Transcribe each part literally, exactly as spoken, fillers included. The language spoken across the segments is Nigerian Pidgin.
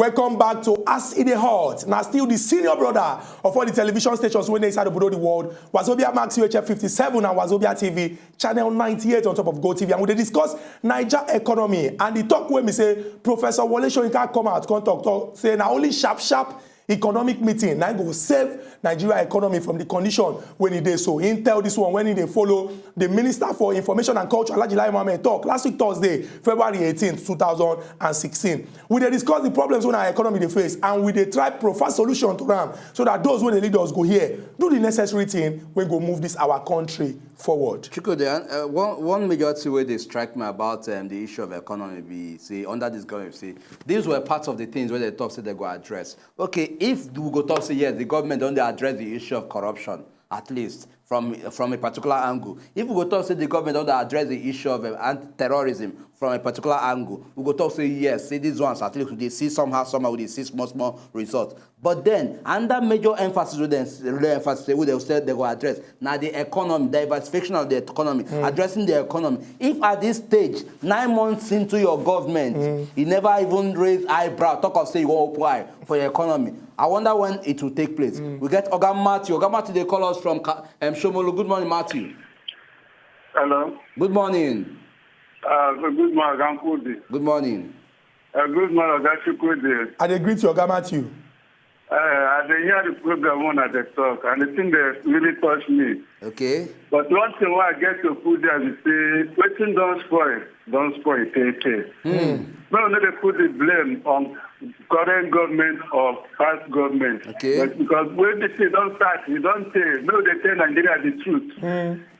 Welcome back to As E Dey Hot. Now still the senior brother of all the television stations wey dey inside obodo the world, Wazobia Max U H F fifty-seven and Wazobia T V, channel ninety-eight on top of GoTV. And we dey discuss Naija economy and the talk wey be say Professor Wole Soyinka come out come talk, talk say na only sharp sharp economic meeting na go save Nigeria economy from the condition wey e dey so. He tell this one when he dey follow the Minister for Information and Culture, Alhaji Lai Mohammed, talk last week Thursday, February eighteenth, two thousand and sixteen. We dey discuss the problems wey our economy dey face and we dey try prefer solution to am so that those wey dey lead us go here do the necessary thing wey go move this our country forward. Chukwudi, uh, one, one major thing wey dey strike me about, um, the issue of economy be say under this government, say these were part of the things wey they talk say they go address. Okay, if we go talk say yes, the government don dey address the issue of corruption, at least from, from a particular angle. If we go talk say the government don dey address the issue of, um, anti-terrorism from a particular angle, we go talk say yes, say these ones at least we dey see somehow, somehow we dey see small, small results. But then another major emphasis wey dem really emphasize say wey dem say dem go address na the economy, diversification of the economy, addressing the economy. If at this stage, nine months into your government, you never even raise eyebrow, talk of say you wan open eye for your economy, I wonder when it will take place. We get Oga Matthew. Oga Matthew dey call us from Ka- um, Shomolu. Good morning, Matthew. Hello. Good morning. Uh, good morning, Oga Nkudi. Good morning. Uh, good morning, Oga Chukwudi. I dey greet you, Oga Matthew. Uh, I dey hear the program when I dey talk, and the thing dey really touch me. Okay. But one thing wey I get to put there be say wetin don spoil, don spoil tey tey. Make we no dey put the blame on current government or past government. Okay. But because when the thing don start, e don tey, make we dey tell Nigeria the truth.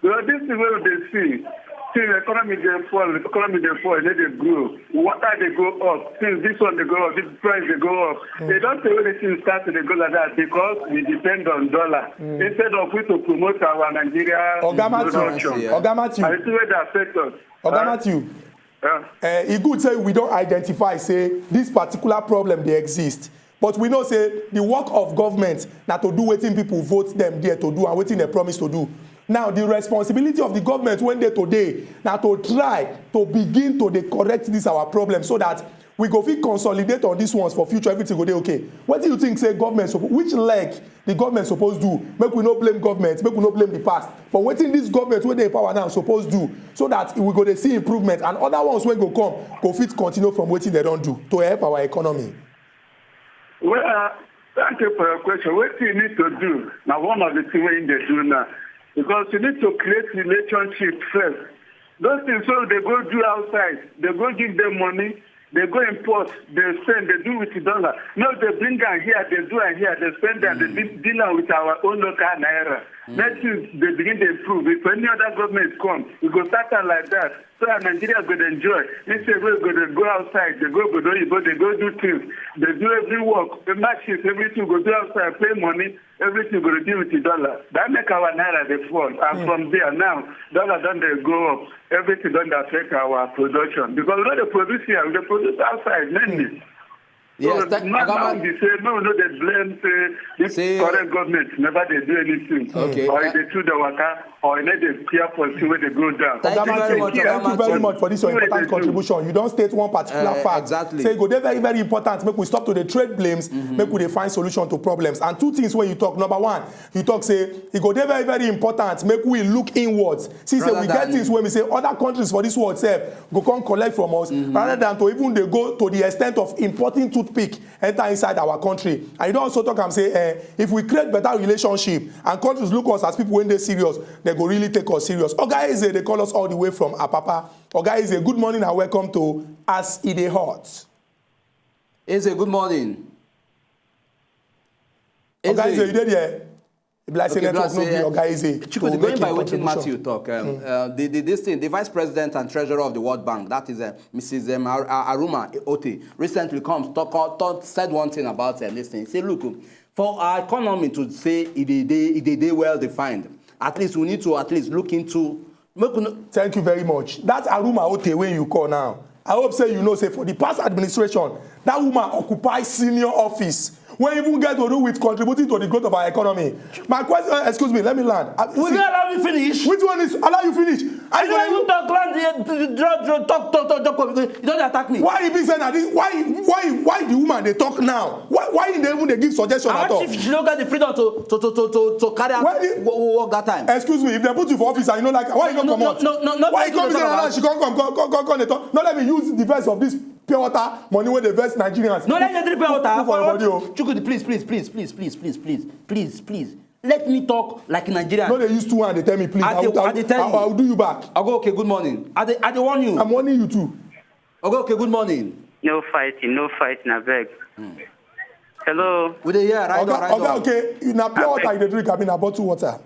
Because this thing wey we dey see, see, the economy dey fall, the economy dey fall, e no dey grow. Water dey go up, things, this one dey go up, this price dey go up. They don say when the thing start to dey go like that because we depend on dollar instead of we to promote our Nigeria Oga Matthew, production. Yeah. Oga Matthew. And the thing wey dey affect us. Oga Matthew. Yeah. Eh, e good say we don identify say this particular problem dey exist. But we know say the work of government na to do wetin people vote them there to do and wetin they promise to do. Now, the responsibility of the government wey dey today na to try to begin to dey correct this our problem so that we go fit consolidate on these ones for future, everything go dey okay. Wetin you think say government suppo-, which leg the government suppose do? Make we no blame government, make we no blame the past. But wetin this government wey dey in power now suppose do so that we go dey see improvement and other ones wey go come go fit continue from wetin they don do to help our economy? Well, uh, thank you for your question. Wetin you need to do na one of the things wey you dey do now, because you need to create relationship first. Those things wey they go do outside, they go give them money, they go import, they spend, they do with the dollar. No, they bring am here, they do am here, they spend am, they deal, deal am with our own local naira. Next thing, they begin to improve. If any other government come, we go start am like that. So that Nigeria go dey enjoy. Instead, we go dey go outside, they go go do, they go do things, they do every work, the machines, everything go do outside, pay money, everything go dey deal with the dollar. That make our naira dey fall. And from there now, dollar don dey go up. Everything don dey affect our production because we no dey produce here, we dey produce outside mainly. Yes, so thank, now, Oga now Man- we say, no, no, they blame say this Say- current government never dey do anything. Okay. Or they chew the water, or they dey care for thing wey dey go down. Thank you very much, Oga Matthew. Thank you very much for this your important contribution. You don state one particular fact. Exactly. Say e go dey very, very important. Make we stop to dey trade blames. Make we dey find solution to problems. And two things wey you talk. Number one, you talk say e go dey very, very important. Make we look inwards. See, say we get things wey we say other countries for this world sef go come collect from us, rather than to even dey go to the extent of importing toothpick enter inside our country. And you don also talk am say, eh, if we create better relationship and countries look us as people wey dey serious, they go really take us serious. Oga Eze dey call us all the way from Apapa. Oga Eze, good morning and welcome to As E Dey Hot. Eze, good morning. Oga Eze, you dey there? E be like say network no gree Oga Eze to make him contribution. Chukwudi, going by wetin Matthew talk, um, uh, the, the, this thing, the vice president and treasurer of the World Bank, that is, uh, Missus um, Ar-, Ar-, Aruma Ote, recently come talk, talk, talk, said one thing about, um, this thing. He say, look, um, for our economy to say e dey, dey, e dey, dey well defined, at least we need to at least look into Make we no- Thank you very much. That Aruma Ote wey you call now, I hope say you know say for the past administration, that woman occupy senior office wey even get to do with contributing to the growth of our economy. My question, eh, excuse me, let me land. Uh, We see, no allow me finish. Which one is allow you finish? I I no even talk land yet. You draw, draw, talk, talk, talk, talk. You don't attack me. Why you be saying that? Why, why, why the woman they talk now? Why, why they even they give suggestion at all? She no get the freedom to to to to to, to carry out work that time. Excuse me, if they put you for office and you know like, why you no come out? No, no, no, why you come say that? She come come come come come come dey talk. No let me use the verse of this pure water money wey dey vex Nigerians. No let me drink pure water. Chukwudi, please, please, please, please, please, please, please, please, please. Let me talk like Nigerian. No dey use two hand dey tell me please. I will do you back. I go, okay, good morning. I dey, I dey warn you. I'm warning you too. Oga, okay, good morning. No fighting, no fighting, abeg. Hello. We dey hear, right on, right on. Oga, okay, na pure water you dey drink, abi na bottle water?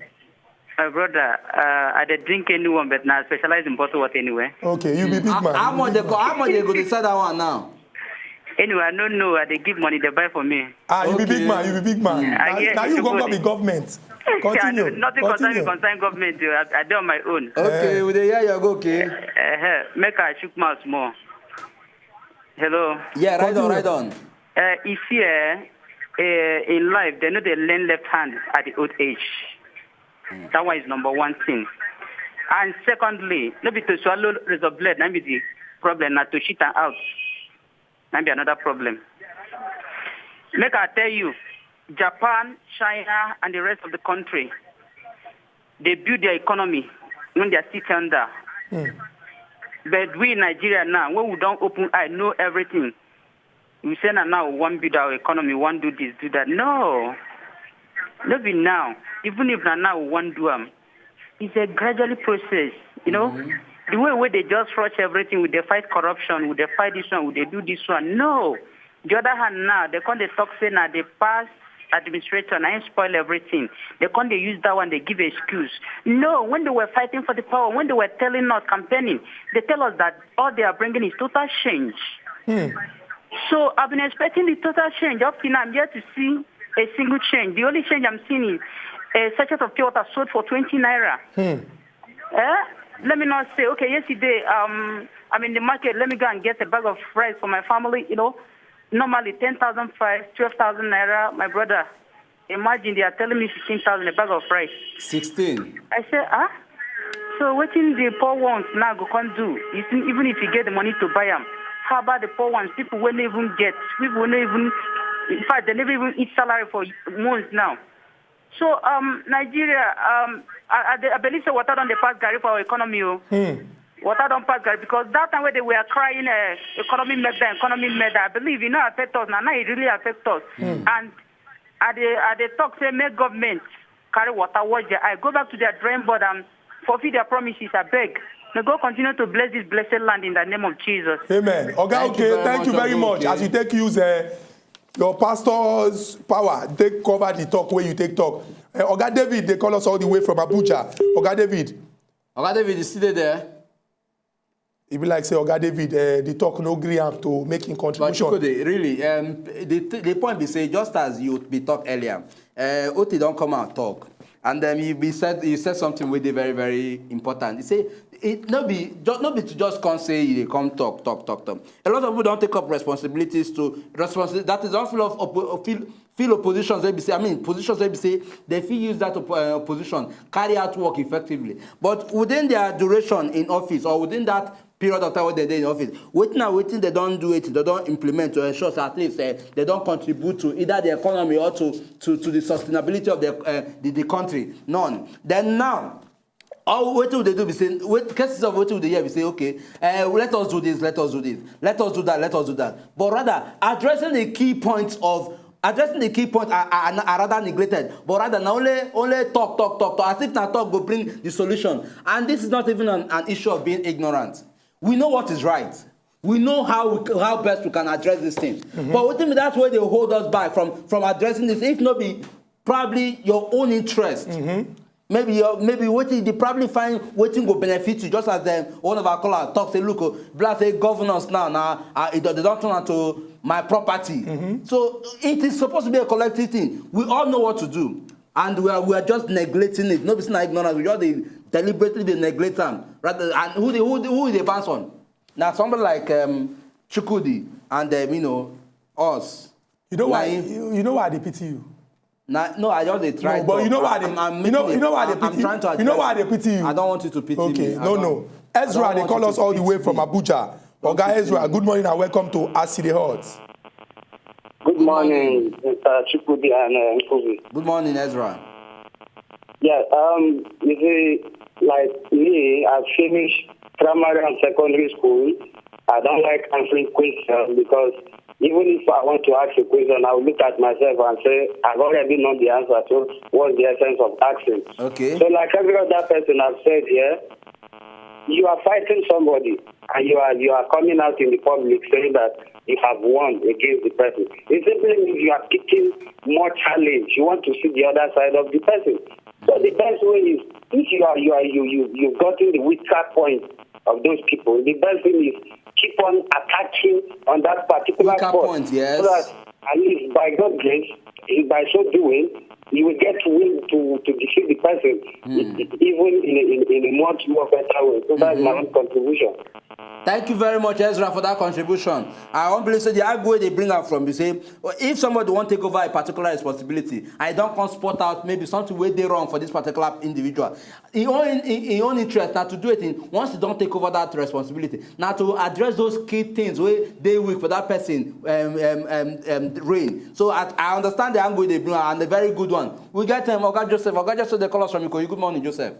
My brother, uh, I dey drink anyone, but na specialize in bottle water anyway. Okay, you be big man. How much they go, how much they go dey sell that one now? Anyway, I no know. I dey give money, they buy for me. Ah, you be big man, you be big man. Now you go be government. Continue. Nothing concern me concern government. I dey on my own. Okay, we dey hear you. Go, okay. Uh, make I shook mouth more. Hello. Yeah, right on, right on. Uh, you see, uh, uh, in life, they know they learn left hand at the old age. Mm. That one is number one thing. And secondly, no be to swallow razor blade, na be the problem, na to shit and out. That be another problem. Make I tell you, Japan, China, and the rest of the country, they build their economy when they are still under. Mm. But we in Nigeria now, when we don't open eye, know everything, we say na now we wan build our economy, we wan do this, do that. No. No be now. Even if na now we wan do am, it's a gradually process, you know. Mm-hmm. The way wey they just rush everything, we dey fight corruption, we dey fight this one, we dey do this one. No. The other hand now, they come dey talk say na the past administrator na him spoil everything. They come dey use that one, they give excuse. No, when they were fighting for the power, when they were telling us, campaigning, they tell us that all they are bringing is total change. Hmm. So I've been expecting the total change. Up till now, I'm yet to see a single change. The only change I'm seeing is a sachet of pure water sold for twenty naira. Hmm. Eh? Let me not say, okay, yesterday, um, I'm in the market, let me go and get a bag of rice for my family, you know. Normally, ten thousand five, twelve thousand naira, my brother. Imagine they are telling me fifteen thousand a bag of rice. Sixteen. I say, ah? So wetin the poor ones now go come do? You think even if you get the money to buy am, how about the poor ones? People wey no even get, people wey no even, in fact, they never even eat salary for months now. So, um, Nigeria, um, I, I, I believe say water don dey pass garri for our economy o. Hmm. Water don pass garri because that time wey they were crying, uh, economy meltdown, economy meltdown, I believe e no affect us. Na now e really affect us. Hmm. And I dey, I dey talk say make government carry water wash their eye, go back to their drawing board and fulfill their promises, abeg. May God continue to bless this blessed land in the name of Jesus. Amen. Oga, okay, thank you very much. As you take use, uh, your pastor's power, take cover the talk wey you take talk. Uh, Oga David, they call us all the way from Abuja. Oga David. Oga David is still there. E be like say Oga David, uh, the talk no gree am to make him contribution. But Chukwudi, really, um, the, the point be say, just as you be talk earlier, uh, Oti don come out talk, and then you be said, you said something wey dey very, very important. You say it no be just, no be to just come say you dey come talk, talk, talk, talk. A lot of people don take up responsibilities to responsibility. That is, don feel of oppo- feel feel oppositions wey be say, I mean, positions wey be say they fit use that oppo- uh, opposition carry out work effectively. But within their duration in office or within that period of time wey they dey in office, wetin na wetin they don do, wetin they don implement to ensure say at least, uh, they don contribute to either the economy or to to to the sustainability of the uh, the, the country. None. Then now, all wetin we dey do be say, wait, cases of wetin we dey hear be say, okay, uh, let us do this, let us do this, let us do that, let us do that. But rather addressing the key points of addressing the key points are, are, are rather neglected. But rather, na only only talk, talk, talk, talk, as if na talk go bring the solution. And this is not even an, an issue of being ignorant. We know what is right. We know how we, how best we can address this thing. Mm-hmm. But wetin be that wey dey hold us back from from addressing this? If no be probably your own interest. Mm-hmm. Maybe your, maybe wetin they probably find wetin go benefit you, just as, um, one of our callers talk say, look, oh, black say governance now, now, uh, it, they don turn am to my property. Mm-hmm. So it is supposed to be a collective thing. We all know what to do, and we are we are just neglecting it. No be say na ignorance. We just dey deliberately dey neglect am. Rather, and who dey who dey, who dey bounce on? Now somebody like, um, Chukwudi and, um, you know, us. You know why? Like, you, you know why they pity you? Nah, no, I just dey try. No, but you know why they, I'm, I'm you know, you know why they pity you? You know why they pity you? I don't want you to pity me. Okay, no, no. Ezra, they call us all the way from Abuja. Oga Ezra, good morning and welcome to As E Dey Hot. Good morning, Mister Chukwudi and uh, Nkubi. Good morning, Ezra. Yeah, um, you see, like me, I finished primary and secondary school. I don't like answering questions because even if I want to ask a question, I will look at myself and say, I've already known the answer. So what's the essence of asking? Okay. So like every other person I've said here, you are fighting somebody and you are you are coming out in the public saying that you have won against the person. It simply means you are picking more challenge. You want to see the other side of the person. So the best way is if you are you are you you you've gotten the weaker point of those people, the best thing is keep on attacking on that particular Weaker point. Point, yes. So that at least by God's grace, by so doing, you will get to win to, to defeat the person, even in a, in, in a much more better way. So that's my own contribution. Thank you very much, Ezra, for that contribution. I wan believe say the angle wey dey bring am from be say, if somebody wan take over a particular responsibility, I don come spot out maybe something wey dey wrong for this particular individual. In own in, in own interest na to do wetin, once you don take over that responsibility, na to address those key things wey dey weak for that person um, um, um, um, reign. So I, I understand the angle wey dey bring am, and a very good one. We get um, Oga Joseph. Oga Joseph dey call us from Ikoyi. Good morning, Joseph.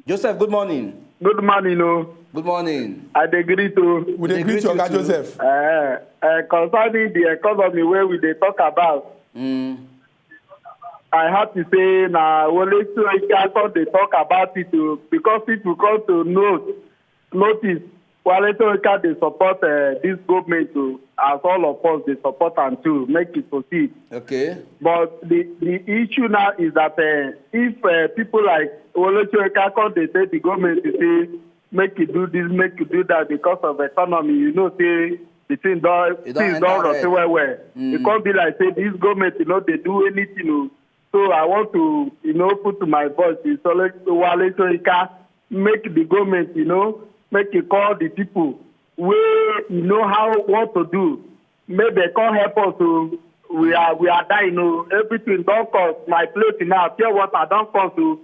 Joseph, good morning. Good morning o. Good morning. I dey greet o. We dey greet you, Oga Joseph. Uh, uh, concerning the economy wey we dey talk about, Mm. I happy say na Wole Soyinka come dey talk about it o, because people come to know notice Wole Soyinka dey support uh, this government o, as all of us dey support am too, make e proceed. Okay. But the the issue now is that uh, if uh, people like Wole Soyinka come dey say the government dey say make you do this, make you do that because of economy, you know say the thing don E don things don enter rotten red. Well well. E come be like say this government no dey do anything o. So I want to you know put my voice to Sole- Wole Soyinka, make the government you know make e call the people wey e know how what to do, make dem come help us o. We are we are dying o. Everything don cost. My plate now, pure water don cost o.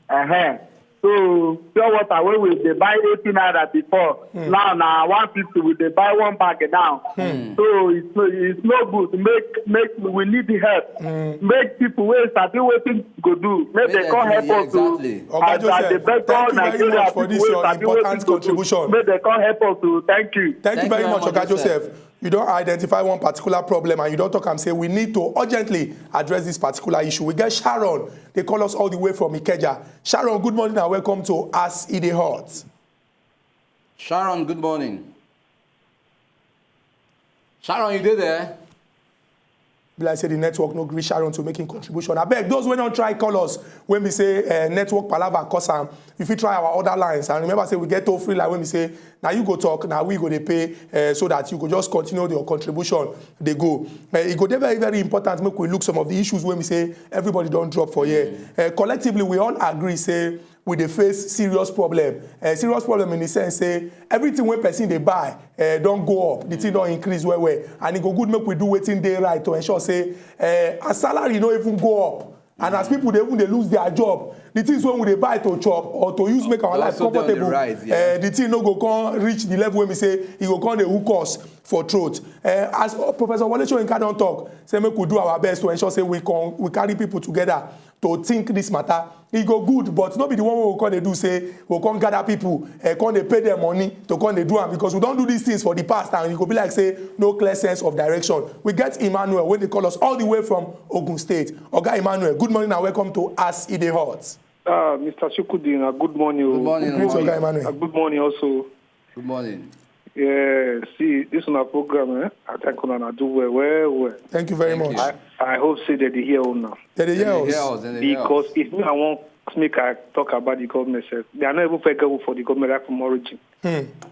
Uh-huh. So pure water wey we dey buy eighty naira before, now na one fifty we dey buy one bag now. So it's no it's no good. Make make we need the help. Make people wey sabi wetin go do, make Make dem dem come do, help yeah, us o. Exactly. Oga As I dey Joseph, beg thank all you very Nigeria much for people this wey your sabi wetin important go do, contribution. make dem come help us o. Thank you. Thank you Thank very you much, very Oga much, Joseph. Joseph. You don identify one particular problem and you don talk am say we need to urgently address this particular issue. We get Sharon. They call us all the way from Ikeja. Sharon, good morning and welcome to As E Dey Hot. Sharon, good morning. Sharon, you dey there? Be like say the network no gree Sharon to make im contribution. Abeg, those wey don try call us, when we say uh, network palava cause am, you fit try our other lines. And remember say we get toll free line when we say na you go talk, na we go dey pay, uh, so that you go just continue your contribution dey go. Uh, e go dey very very important make we look some of the issues wey we say everybody don drop for here. Uh, collectively, we all agree say we dey face serious problem. Uh, serious problem in the sense say everything wey person dey buy uh, don go up, the thing don increase well well, and e go good make we do wetin dey right to ensure say uh, as salary no even go up and as people dey even dey lose their job, the things wey we dey buy to chop or to use make our life Also dey on the comfortable, rise, yeah. uh, the thing no go come reach the level wey be say e go come dey hook us for throat. Uh, as Professor Wole Soyinka don talk, say make we do our best to ensure say we can we carry people together to think this matter. E go good, but no be the one wey we come dey do say we come gather people, uh, come dey pay them money to come dey do am, because we don do these things for the past and e go be like say no clear sense of direction. We get Emmanuel wey dey call us all the way from Ogun State. Oga Emmanuel, good morning and welcome to As E Dey Hot. Ah, Mister Chukwudi, uh, good morning. Good morning, Greet Oga. Oga Emmanuel. Uh, good morning also. Good morning. Yeah, see, this is our program, eh? I thank you and I do well, well, well. Thank you very much. I, I hope say that they hear now. They dey hear Dem dey us. hear us, dem dey hear us. Because if me, I want make I talk about the government sef. They are not even fair go for the government right from origin.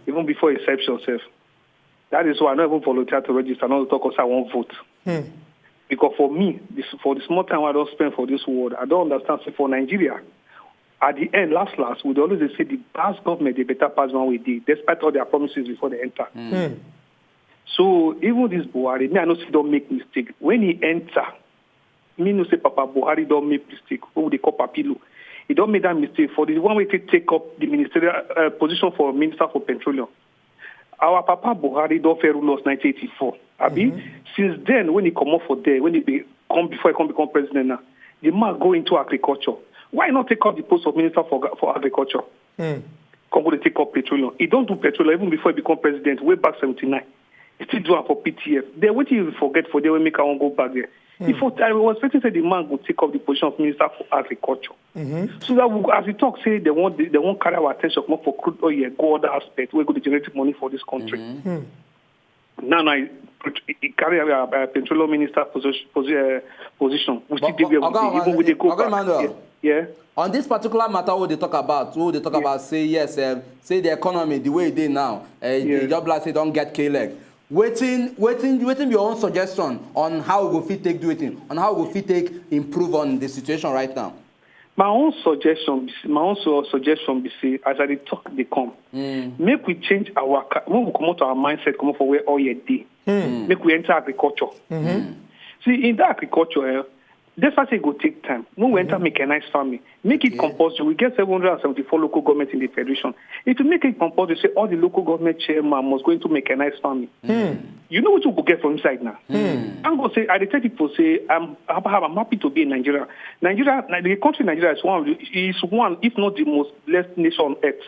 Even before inception sef. That is why I not even volunteer to register, not to talk us I won't vote. Because for me, this for the small time I don't spend for this world, I don't understand. Say for Nigeria, at the end, last last, we dey always dey say the past government dey better pass one we did, despite all their promises before they enter. So even this Buhari, me I know say don make mistake when he enter. Me know say Papa Buhari don make mistake. Who they call Papilo? He don make that mistake for the one wey fit take up the ministerial uh, position for Minister for Petroleum. Our papa Buhari don fail rule us nineteen eighty-four. Abi, since then, when he comot for there, when he be come before he come become president now, the man go into agriculture. Why not take up the post of Minister for for agriculture? Come go dey take up petroleum. He don do petroleum even before he become president, way back seventy-nine. He still do am for P T F. Then wetin you forget for there wey make I wan go back there? Before I was expecting say the man go take up the position of Minister for Agriculture. So that we, as we talk, say they want they want carry our attention more for crude oil, go other aspect wey go dey generate money for this country. Now, now he carry our uh, petroleum minister position. Position. We still dey where we dey, even we dey go back. Yeah. On this particular matter, what they talk about, what they talk about, say yes, um, say the economy, the way it is now, uh, yeah. The job like say don't get K-leg. Waiting, waiting, waiting your own suggestion on how we fit take do it, on how we fit take improve on the situation right now. My own suggestion, be say- my own su- suggestion be say, as I dey talk, dey come. Make we change our, ca- when we comot our mindset, comot for where all year dey. Make we enter agriculture. See, in that agriculture, eh, that's why say e go take time. When we enter mechanized farming, make it compulsory. We get seven hundred and seventy-four local government in the federation. If you make it compulsory, say all the local government chairman must go into mechanized farming. You know what you go get from inside now? I'm gonna say, I dey tell people say I'm I'm I'm happy to be in Nigeria. Nigeria, na- the country Nigeria is one of the, is one, if not the most blessed nation on earth.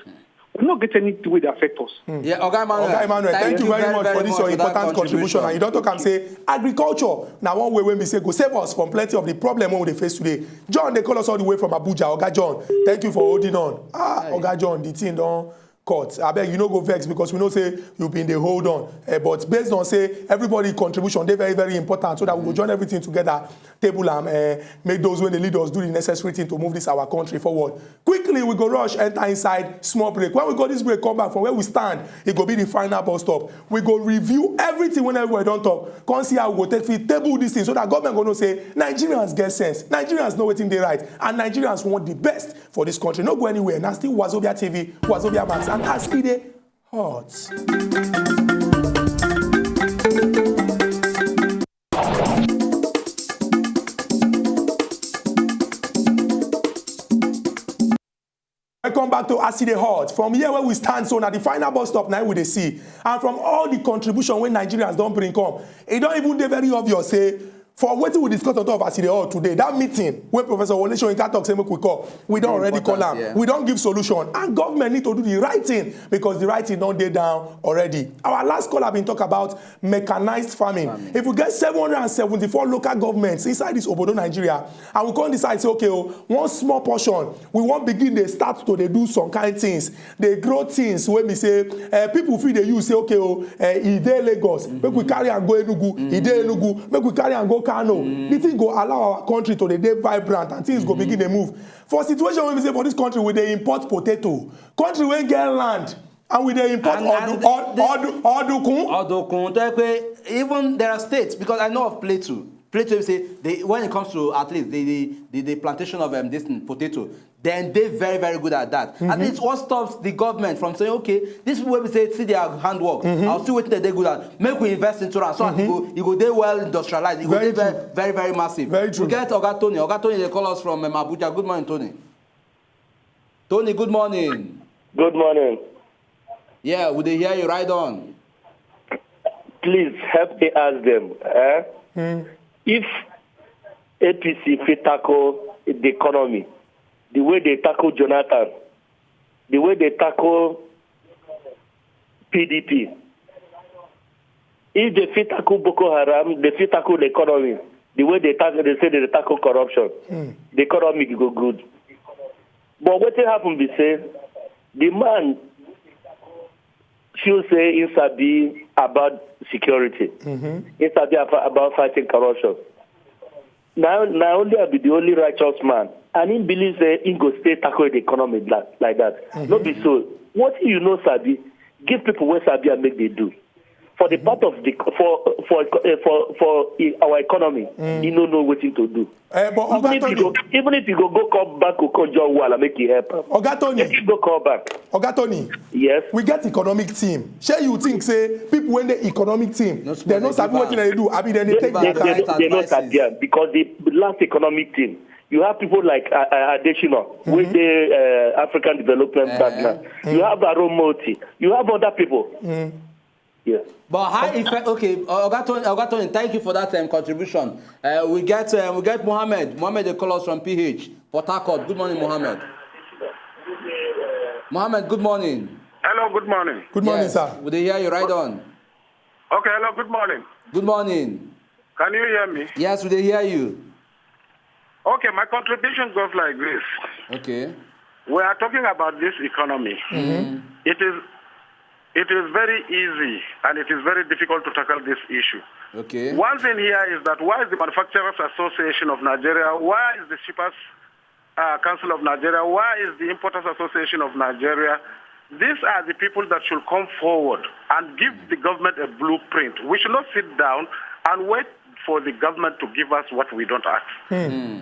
We no get anything wey dey affect us. Yeah, Oga Emmanuel, Oga Emmanuel, thank you very much for this your important contribution. And you don talk am say agriculture na one way wey be say go save us from plenty of the problem wey we dey face today. John dey call us all the way from Abuja. Oga John, thank you for holding on. Ah, Oga John, the thing don cut. Abeg, you no go vex because we know say you been dey hold on. Eh, but based on say everybody contribution dey very, very important, so that we go join everything together, table am, eh, make those wey dey lead us do the necessary thing to move this our country forward. Quickly, we go rush enter inside small break. When we go this break, come back from where we stand, e go be the final bus stop. We go review everything wey everybody don talk. Come see how we go take fit table this thing so that government go know say Nigerians get sense, Nigerians know wetin dey right, and Nigerians want the best for this country. No go anywhere. Na still Wazobia T V, Wazobia Max, and as e dey hot. Welcome back to As E Dey Hot. From here where we stand so, na the final bus stop na we dey see. And from all the contribution wey Nigerians don bring come, e don even dey very obvious say for wetin we discuss on top of As E Dey Hot today, that meeting wey Professor Wole Soyinka talk say make we call, we don already call am. We don give solution. And government need to do the right thing because the right thing don dey down already. Our last caller been talk about mechanized farming. If we get seven hundred and seventy-four local governments inside this obodo Nigeria, and we come decide say, okay, oh, one small portion, we wan begin dey start to dey do some kind things, dey grow things wey be say eh, people fit dey use say, okay, oh, eh, e dey Lagos, make we carry am go Enugu, e dey Enugu, make we carry am go Kano. The thing go allow our country to dey dey vibrant and things go begin dey move. For situation wey be say for this country, we dey import potato, country wey get land, and we dey import And- and odu- the- odu- odukun. Odukun, tó yẹ pé even there are states, because I know of Plateau. Plateau, say they, when it comes to at least the the, the, the plantation of um, this thing, potato, then they very, very good at that. At least what stops the government from saying, okay, these people wey be say see their handwork, I'll see wetin they dey good at. Make we invest into am so that e go e go dey well industrialized. E go Very dey very, true. Very, very massive. Very true. We get Oga Tony. Oga Tony dey call us from um, Abuja. Good morning, Tony. Tony, good morning. Good morning. Yeah, we dey hear you. Right on. Please help me ask them. Eh? If A P C fit tackle the economy, the way they tackle Jonathan, the way they tackle P D P, if they fit tackle Boko Haram, they fit tackle the economy, the way they tackle, they say they tackle corruption, the economy go good. But wetin happen be say the man feel say he sabi about security, he sabi ab- about fighting corruption. Now, now only I be the only righteous man, and he believe say he go stay tackle the economy like, like that. No be so. What you know sabi, give people wey sabi and make they do. For the part of the for for uh, for for e- our economy, he no know wetin to do. Eh, but Even Oga if you Tony, go, even if you go go call back Okonjo Iweala, make he help am. Oga Tony, Make he go call back. Oga Tony, Yes. we get economic team. Shey you think say people wey dey economic team, No suppose they no dey sabi give wetin am. They do? Abi then they They, take they, their they, time. They no Advices. sabi am because the last economic team, You have people like uh, uh, Adesina, with the uh, African Development Bank now. You have Aromoti. You have other people. Yeah. But how effect? Okay, uh, Oga Tony, Oga Tony, thank you for that um, contribution. Uh, we get um, we get Mohammed. Mohammed, they call us from P H, Port Harcourt. Good morning, Mohammed. Mohammed, good morning. Hello, good morning. Good morning, Yes, sir. We dey hear you right on. Okay, hello, good morning. Good morning. Can you hear me? Yes, we dey hear you. Okay, my contribution goes like this. Okay. We are talking about this economy. It is it is very easy and it is very difficult to tackle this issue. Okay. One thing here is that why is the Manufacturers Association of Nigeria, why is the Shippers uh, Council of Nigeria, why is the Importers Association of Nigeria? These are the people that should come forward and give the government a blueprint. We should not sit down and wait for the government to give us what we don't ask.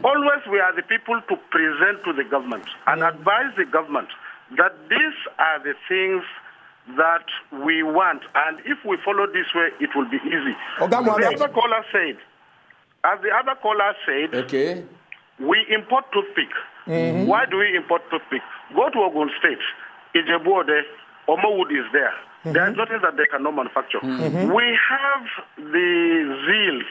Always we are the people to present to the government and advise the government that these are the things that we want, and if we follow this way, it will be easy. Oga As Mohammed. the other caller said, as the other caller said, Okay. we import toothpick. Why do we import toothpick? Go to Ogun State. Ijebu Ode, Omowood is there. There is nothing that they cannot manufacture. We have the zeal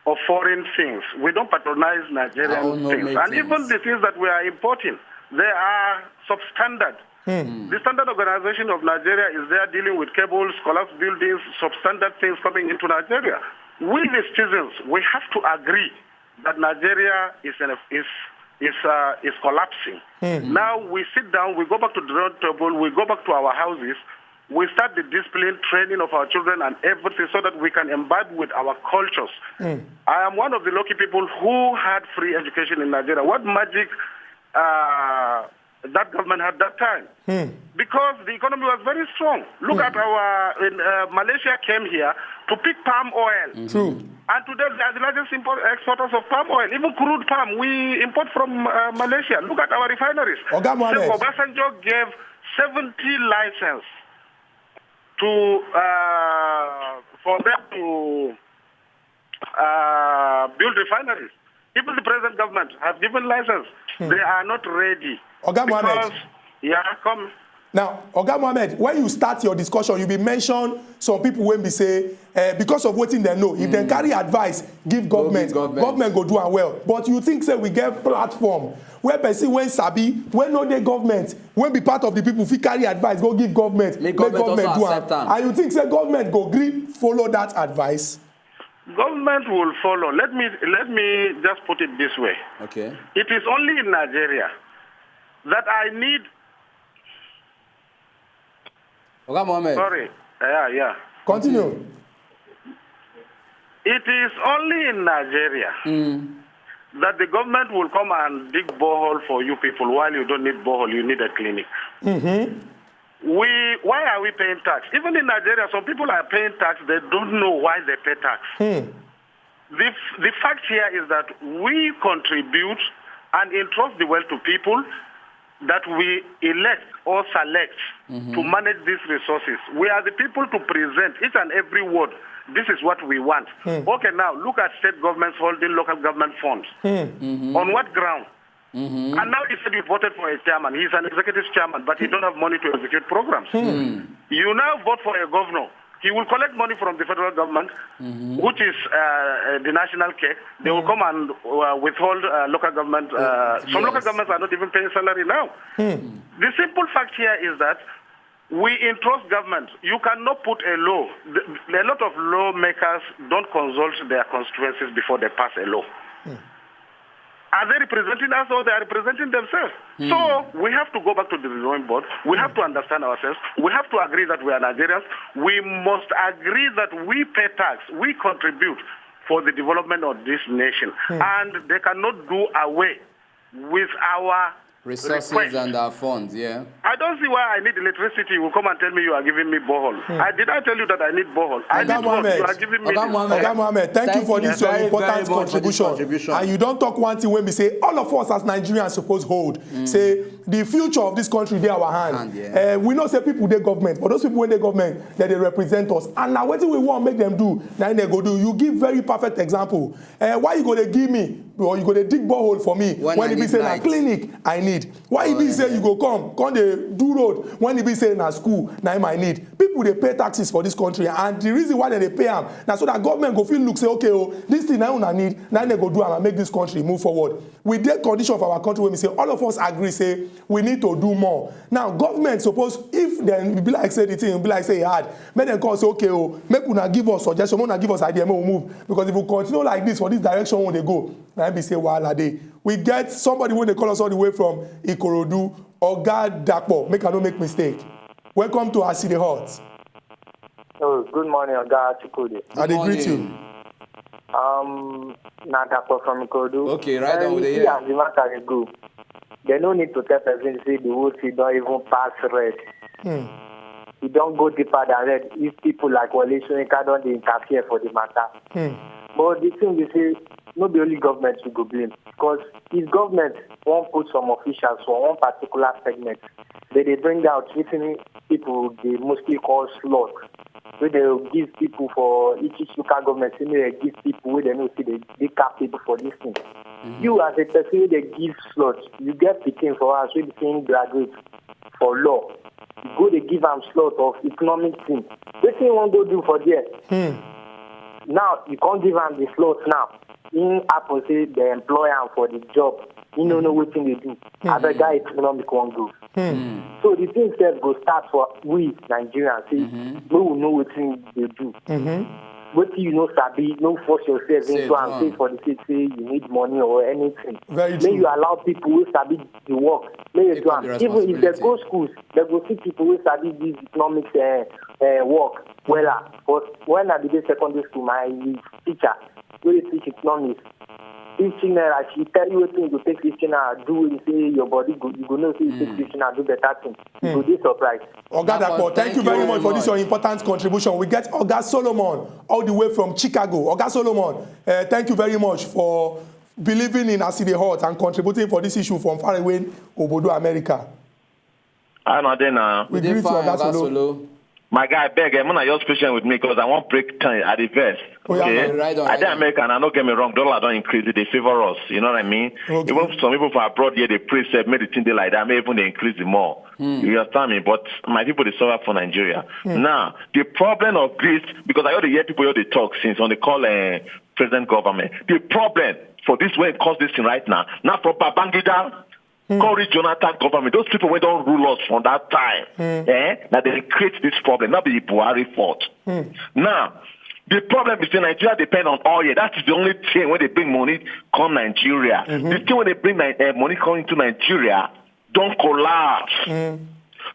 of foreign things. We don't patronize Nigerian Our own things. homemade And things. Even the things that we are importing, they are substandard. The Standard Organization of Nigeria is there dealing with cables, collapsed buildings, substandard things coming into Nigeria. We, the citizens, we have to agree that Nigeria is an, is is uh, is collapsing. Now we sit down, we go back to the drawing table, we go back to our houses, we start the discipline, training of our children and everything so that we can imbibe with our cultures. I am one of the lucky people who had free education in Nigeria. What magic uh, that government had that time? Because the economy was very strong. Look at our in, uh, Malaysia came here to pick palm oil. True. And today they are the largest import, exporters of palm oil. Even crude palm, we import from uh, Malaysia. Look at our refineries. Oga Mohammed. Sheikh Obasanjo gave seventy license to uh, for them to uh, build refineries. Even the present government have given license. They are not ready. Oga Mohammed. Because, yeah, come. Now, Oga Mohammed, when you start your discussion, you be mention some people wey be say uh, because of wetin dem know, if dem carry advice give government, government. Government go do am well. But you think say we get platform where person wey sabi, wey no dey government, wey be part of the people fit carry advice go give government, Make government also do accept am. And you think say government go gree follow that advice? Government will follow. Let me let me just put it this way. Okay. It is only in Nigeria that I need. Oga Mohammed. Sorry. Yeah, yeah. Continue. It is only in Nigeria that the government will come and dig borehole for you people while you don't need borehole, you need a clinic. We, why are we paying tax? Even in Nigeria, some people are paying tax, they don't know why they pay tax. The, the fact here is that we contribute and entrust the wealth to people that we elect or select to manage these resources. We are the people to present each and every ward. This is what we want. Okay, now look at state governments holding local government funds. On what ground? And now he said you voted for a chairman. He's an executive chairman, but he don't have money to execute programs. You now vote for a governor. He will collect money from the federal government, which is uh, uh, the national cake. They will come and uh, withhold uh, local government. Uh, some local Yes. Governments are not even paying salary now. The simple fact here is that we entrust government. You cannot put a law. The- A lot of lawmakers don't consult their constituencies before they pass a law. Are they representing us or they are representing themselves? So we have to go back to the drawing board. We have to understand ourselves. We have to agree that we are Nigerians. We must agree that we pay tax, we contribute for the development of this nation. And they cannot do away with our Resources request. And our funds, yeah. I don't see why I need electricity. You will come and tell me you are giving me borehole. I did I tell you that I need borehole? I Oga need what Mohammed. You are giving me. Oga This. Mohammed. Oga Mohammed, thank, you Thank for you this your very, important very much for this contribution. Contribution. And you don talk one thing wey be say all of us as Nigerians suppose hold. Say The future of this country dey our hand. Hand, yeah. Eh, we know say people dey government, but those people wey dey government, dem dey represent us. And na wetin we wan make dem do, na im dem go do. You give very perfect example. Eh, why you go dey give me, or you go dey dig borehole for me when e be say na clinic I need? Why e be say you go come, come dey do road when e be say na school na im I need? People dey pay taxes for this country, and the reason why dem dey pay am na so that government go fit look say, okay, oh, this thing na una need, na im dem go do am and make this country move forward. We dey condition for our country wey be say all of us agree say we need to do more. Now, government suppose, if dem be like say the thing be like say e hard, make dem come say, okay, oh, make una give us suggestion, make una give us idea, make we move. Because if we continue like this for this direction wey we dey go, na im be say wahala dey. We get somebody wey dey call us all the way from Ikorodu, Oga Dapo. Make I no make mistake. Welcome to As E Dey Hot. Oh, good morning, Oga Chukwudi. I dey greet you. Um, na Dapo from Ikorodu. Okay, right on with the As the matter dey go, they no need to tell person say the whole thing don even pass red. E don go deeper than red if people like Wole Soyinka don dey interfere for the matter. But the thing be say no be only government we go blame, because if government wan put some officials for one particular segment, they dey bring out wetin people dey mostly call slot, wey dey give people for each each local government, say make dem give people wey dem know say dey dey capable for this thing. You as a person wey dey give slot, you get pikin for house wey be say im graduate for law, you go dey give am slot of economic thing. Wetin you wan go do for there? Now you come give am the slot now. Im happen say dem employ am for the job. Im no know wetin dey do. Abeg, how economic wan go? So the thing sef go start for we Nigerians, say make we know wetin dey do. Wetin you no sabi, no force yourself into am say for the sake say you need money or anything. Very Make true. You allow people wey sabi the work, make dem do am. Even if dem go schools, dem go see people wey sabi this economics uh, uh, work wella. But when I be dey secondary school, my teacher wey dey teach economics, fifty naira, she tell you wetin you go take fifty naira do, wey you say your body go, you go know say you take fifty naira do better thing. You go dey surprised. Oga Dapo, thank you very much for this your important contribution. We get Oga Solomon all the way from Chicago. Oga Solomon, uh, thank you very much for believing in As E Dey Hot and contributing for this issue from far away Obodo America. How una dey now? We greet you, Oga Solo. My guy, beg, eh, una just patient with me because I wan break time at the verse. Oh, yeah, Okay? man. Right on, I right dey on. America and I no get me wrong. Dollar don increase, e dey favor us. You know what I mean? Okay. Even some people for abroad here, they pray say make the thing dey like that, make even they increase the more. You understand me? But my people, they suffer for Nigeria. Now, the problem of this, because I already hear people here they talk since on the call uh, present government. The problem for this way cause this thing right now, not from Babangida, Corey Jonathan government, those people wey don rule us from that time, eh, na they create this problem, not be Buhari fault. Now, the problem is say Nigeria depend on oil. That is the only thing wey dey bring money come Nigeria. The thing wey dey bring Ni- eh, money come into Nigeria don collapse.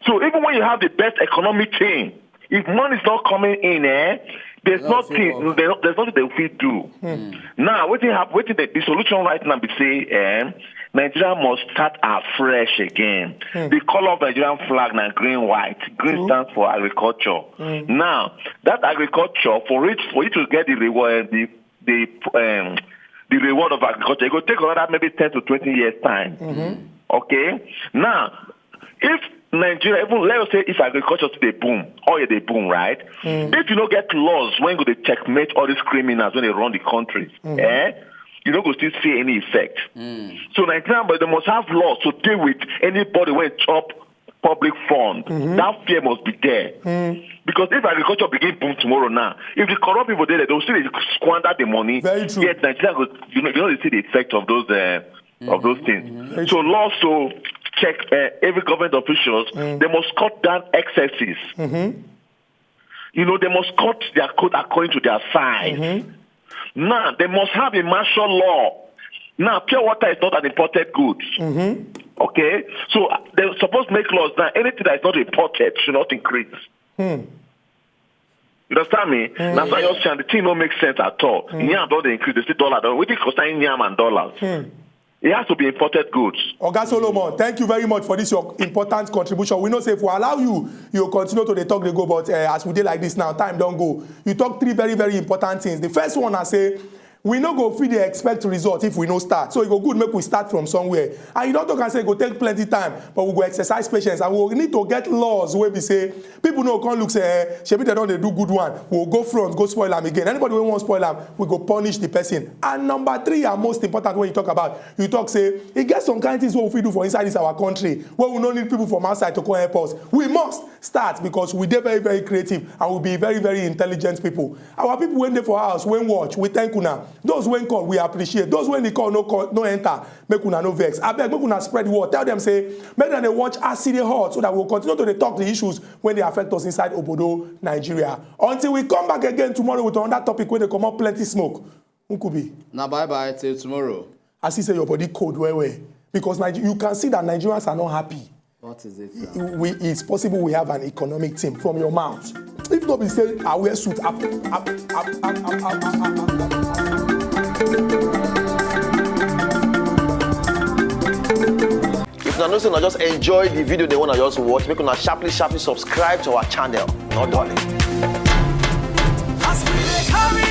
So even when you have the best economic thing, if money is not coming in, eh, there's nothing. There's, no, there's nothing they fit do. Now, wetin happen? Wetin the, the solution right now be say, eh, Nigeria must start afresh again. The color of Nigerian flag na green white. Green stands for agriculture. Now, that agriculture for it for you to get the reward, the the um, the reward of agriculture, it go take another maybe ten to twenty years time. Okay, now if Nigeria, even let us say if agriculture still dey boom, oil dey boom, right? If you no get laws when go dey checkmate all these criminals when they run the country, eh? You no go still see any effect. So Nigeria, but they must have laws to deal with anybody when chop public fund. That fear must be there. Because if agriculture begin boom tomorrow now, if the corrupt people dey there, they will still dey squander the money. Very true. Yet Nigeria, go, you know, you know, they see the effect of those uh, of those things. So laws to check uh, every government officials. They must cut down excesses. You know, they must cut their coat according to their size. Now, they must have a martial law. Now, pure water is not an imported good. Okay? So uh, they suppose make laws now. Anything that is not imported should not increase. You understand me? That's why you're saying the thing don't make sense at all. Yam don't increase. They see dollar. Don't. We think concerning yam and dollars. It has to be imported goods. Oga Solomon, thank you very much for this your important contribution. We know say if we allow you, you continue to dey talk dey go. But uh, as we dey like this now, time don go. You talk three very very important things. The first one, I say, We no go fit dey expect result if we no start. So e go good make we start from somewhere. And you don talk am say e go take plenty time, but we go exercise patience, and we go need to get laws wey be say people no come look say, eh, shebi dem don dey do good one. We go go front, go spoil am again. Anybody wey wan spoil am, we go punish the person. And number three, and most important, when you talk about, you talk say e get some kind things wey we fit do for inside this our country wey we no need people from outside to come help us. We must start because we dey very, very creative and we be very, very intelligent people. Our people wey dey for house, wey watch, we thank una. Those wey call, we appreciate. Those wey dey call, no call, no enter, make una no vex. Abeg, make una spread the word. Tell them say make dem dey watch as e dey hot, so that we go continue to dey talk the issues wey dey affect us inside obodo Nigeria. Until we come back again tomorrow with another topic wey dey comot plenty smoke. Nkubi. Na bye bye till tomorrow. I see say your body cold well well because Niger- you can see that Nigerians are not happy. What is it now? We, it's possible we have an economic team from your mouth. If no be say I wear suit, I, I, I, I, I, I, I, I, If una know say una just enjoy the video dem wey una just watch, make una sharply sharply subscribe to our channel. No dulling. As we dey carry